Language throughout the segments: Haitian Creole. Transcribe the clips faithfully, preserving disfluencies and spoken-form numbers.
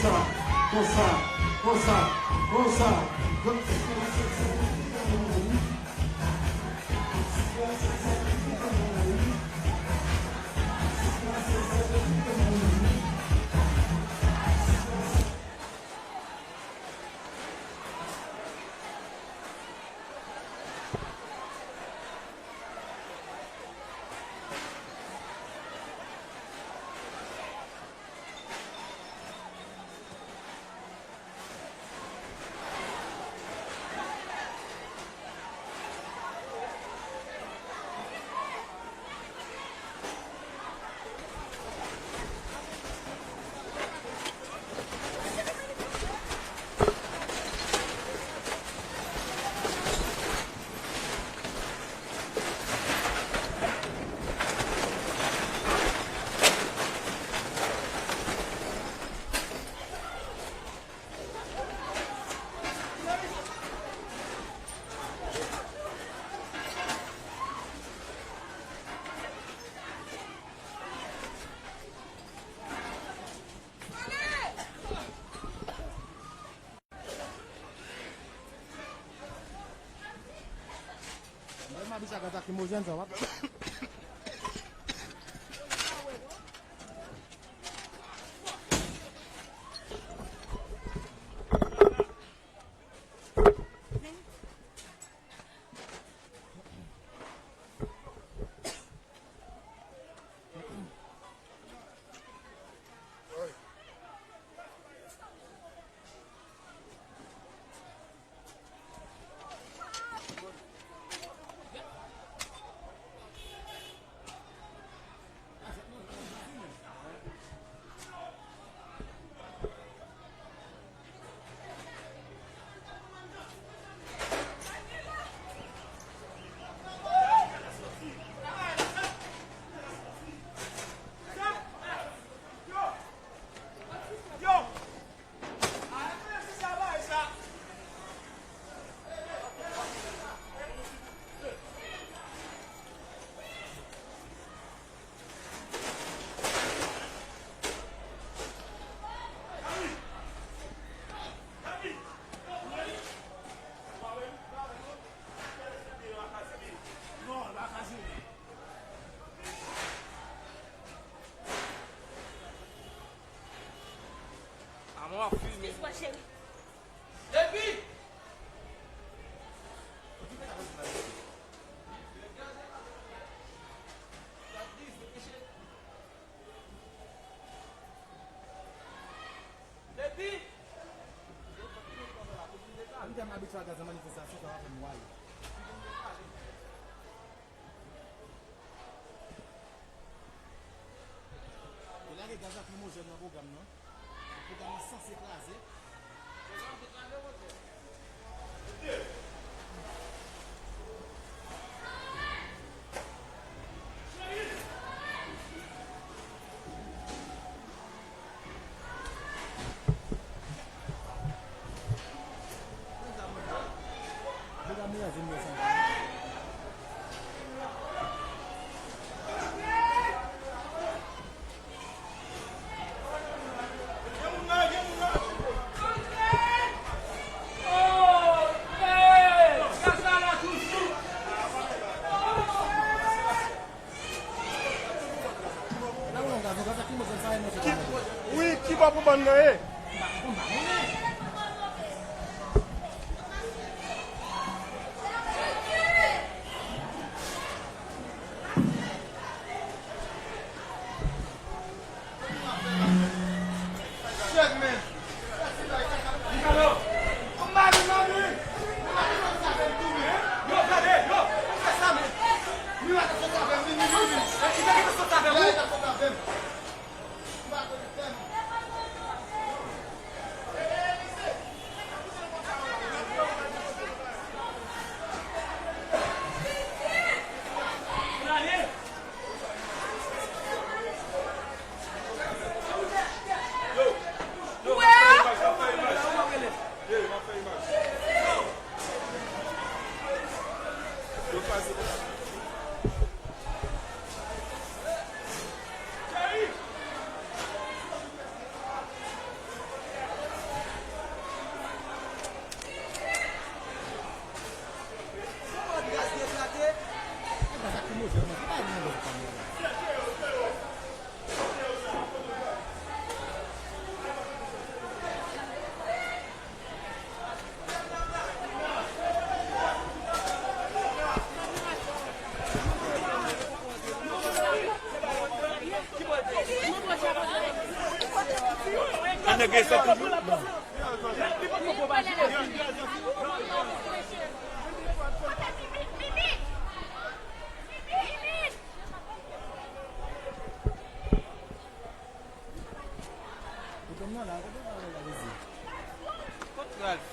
Konsa, konsa, konsa. Mwen m abitye ak gaz lakrimojèn sa, w ap. Amon ap filme. Depi. Depi. M tèlman abitye a gaz nan manifestasyon, sa va fè m wè. Yo lage gaz lakrimojèn nan pwogram nan. Pwogram nan sanse kraze. Wi, ki bò pou bann nan ye? Gen sa toujou. Kot Ralph?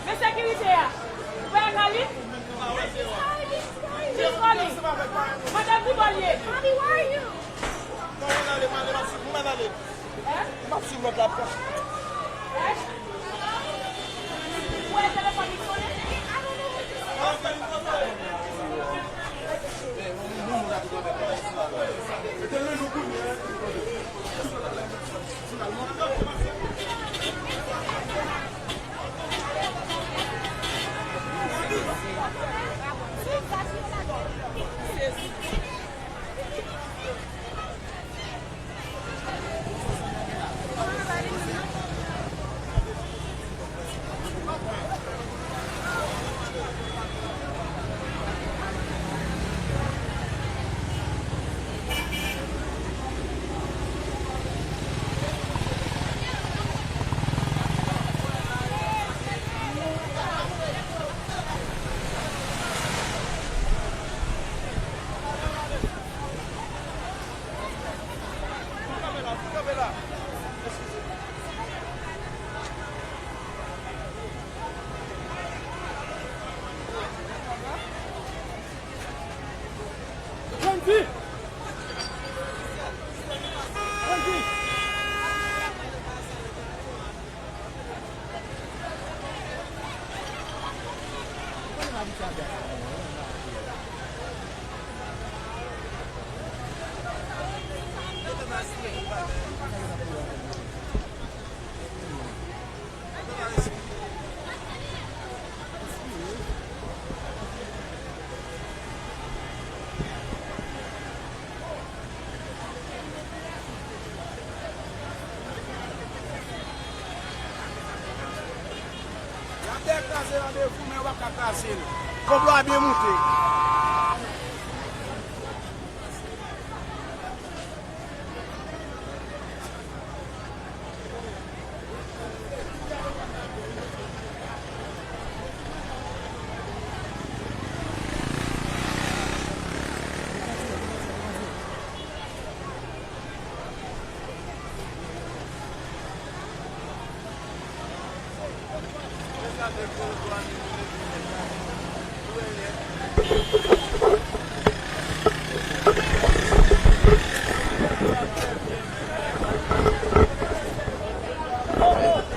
Men sekirite a. Where Malik? She's coming. Madanm Duvalier. Mommy, where are you? Non, mwen ale, mwen ale, mwen ale. Hein? M ap swiv lòt la pran. Hein? Ou wè telefòn li sonnen? Lè kraze randevou, men w pa ka kraze l. Konplo a byen moute.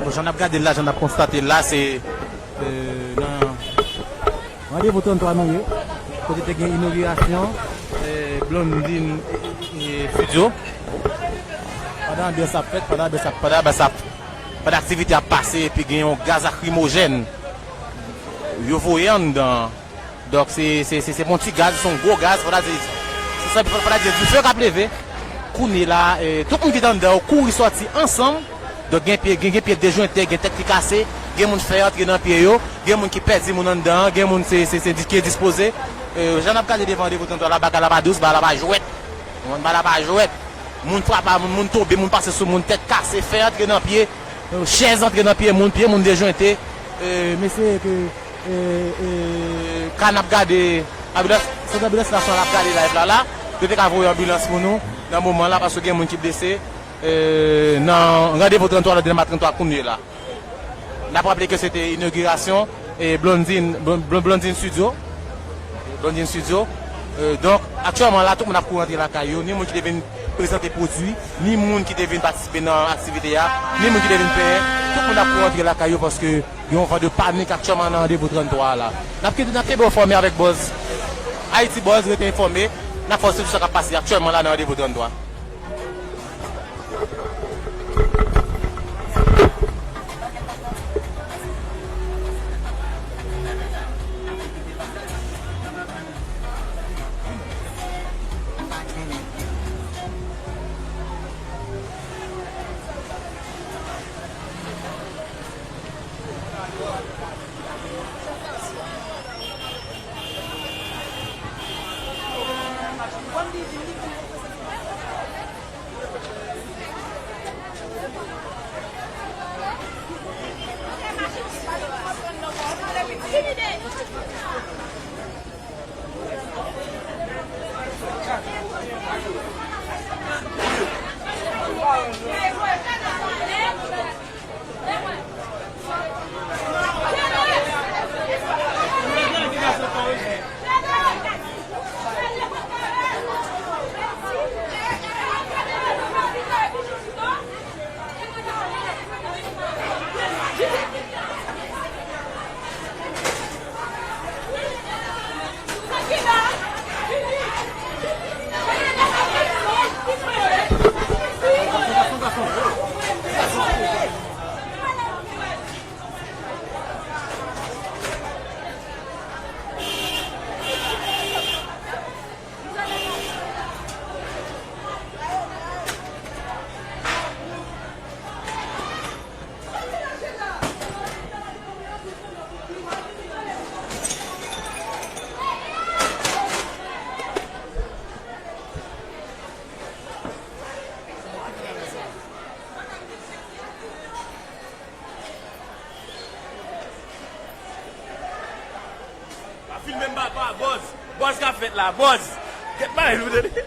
Bon, jan n ap gade l la, jan n ap konstate l la, se, euh, nan Randevou trannntwa nou ye, kote te gen inogirasyon, eh, Blondine, eh, Studio. Pandan anbyans ap fèt, pandan anbyans ap, pandan anbyans ap, pandan aktivite ap pase, epi gen yon gaz lakrimojèn yo voye anndan. Donk, se, se, se, se yon ti gaz, se yon gwo gaz, fò ta di, se, se, fò ta di dife k ap leve. Kounye la, eh, tout moun ki te anndan yo kouri sòti ansanm. Donk, gen pye, gen, gen pye dejwente, gen tèt ki kase, gen moun fè antre nan pye yo, gen moun ki pèdi moun anndan an, gen moun se, se, se di-, ki endispoze. Eh, jan n ap gade devan Randevou trannntwa la, bagay la pa dous, bagay la pa jwèt. Ou konprann, bagay la pa jwèt. Moun frape a moun, moun tonbe, moun pase sou moun, tèt kase, fè antre nan pye, eh, chèz antre nan pye moun, pye moun dejwente. Eh, mesye ke E, e, ka n ap gade, anbilans, sant anbilans nasyonal ap gade live la, la. Yo te ka voye anbilans pou nou nan moman la, paske gen moun ki blese, e, nan Randevou trannntwa, nan Delma trannntwa kounye la. N ap raple ke se te inogirasyon, e, Blondine, Blon-, Blon-, Blondine Studio. Blondine Studio. E, donk, aktyèlman la, tout moun ap kouri rantre lakay yo, ni moun ki te vin prezante pwodui, ni moun ki te vin patisipe nan aktivite a, ni moun ki te vin penyen. Tout moun ap kouri rantre lakay yo paske gen yon van de panik aktyèlman nan Randevou trannntwa a la. N ap kenbe, n ap kenbe w enfòme avèk Buzz. Haiti Buzz, rete enfòme. N ap fè w swiv sa k ap pase aktyèlman la nan Randevou trannntwa. Pa filme m papa, buzz. Buzz k ap fèt la, buzz. Kèt pa nou tande.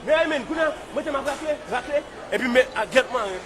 Men ay men, kounye a, mwen te m ap rakle, rakle, epi men, a, gèt mwen.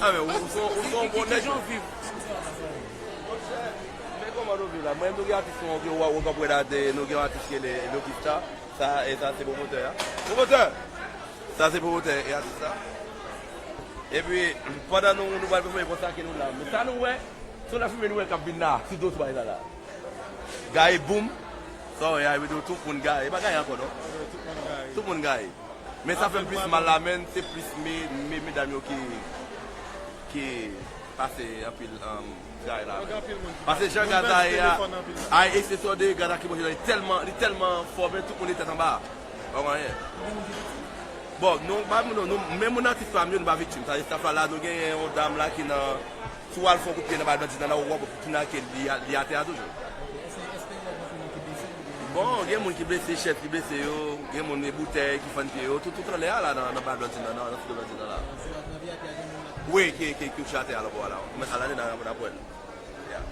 Ah, men ou, ou se yon, ou se yon bon nèg. Men kòman nou viv la? Mwen, nou gen atis nou, gen Wa-, Wagon Prod la, de, nou gen yon atis ki rele Loki Star. Sa, e sa se pwomotè a. Pwomotè! Sa se pwomotè e atis la. Epi, pandan nou, nou pral pèfòme konsa ke nou la. Men sa nou wè, se yon lafime nou wè k ap vin la, sou do sou bagay sa la. Gaye boum. Sa w wè a, epi tou, tout moun gaye. E pa gaye ankò, non? Tout moun gaye. Men sa fè m plis mal la, men se plis me, me, medam yo ki, ki pase anpil, um, gaye la. Paske jan gaz la ye a, ay, e se sò de gaz la ki monte la, li tèlman, li tèlman fò, men tout moun li tèt anba. Pa konprann anyen. Bon, nou, pa nou, nou, menm moun atis pa m yo, nou pa viktim. Sa, staff la, la, nou genyen yon dam la ki nan, si w al fè yon kout pye nan bal bandi nan, nan, w ap tounen ak li, li atè a toujou. Bon, gen moun ki blese, chèz ki blese yo, gen moun e boutèy ki fann pye yo, tout, tout anlè a la nan, nan bal bandi nan, nan, nan site bandi nan la. Wi, ki, ki, ki kouche atè a la, vwala. Men sa la, nan, nan, nan pwen. Yeah.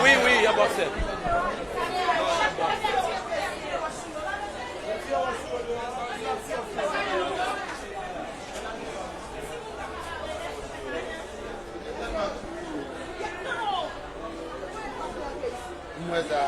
Wi, wi, y ap aksè. M wè sa.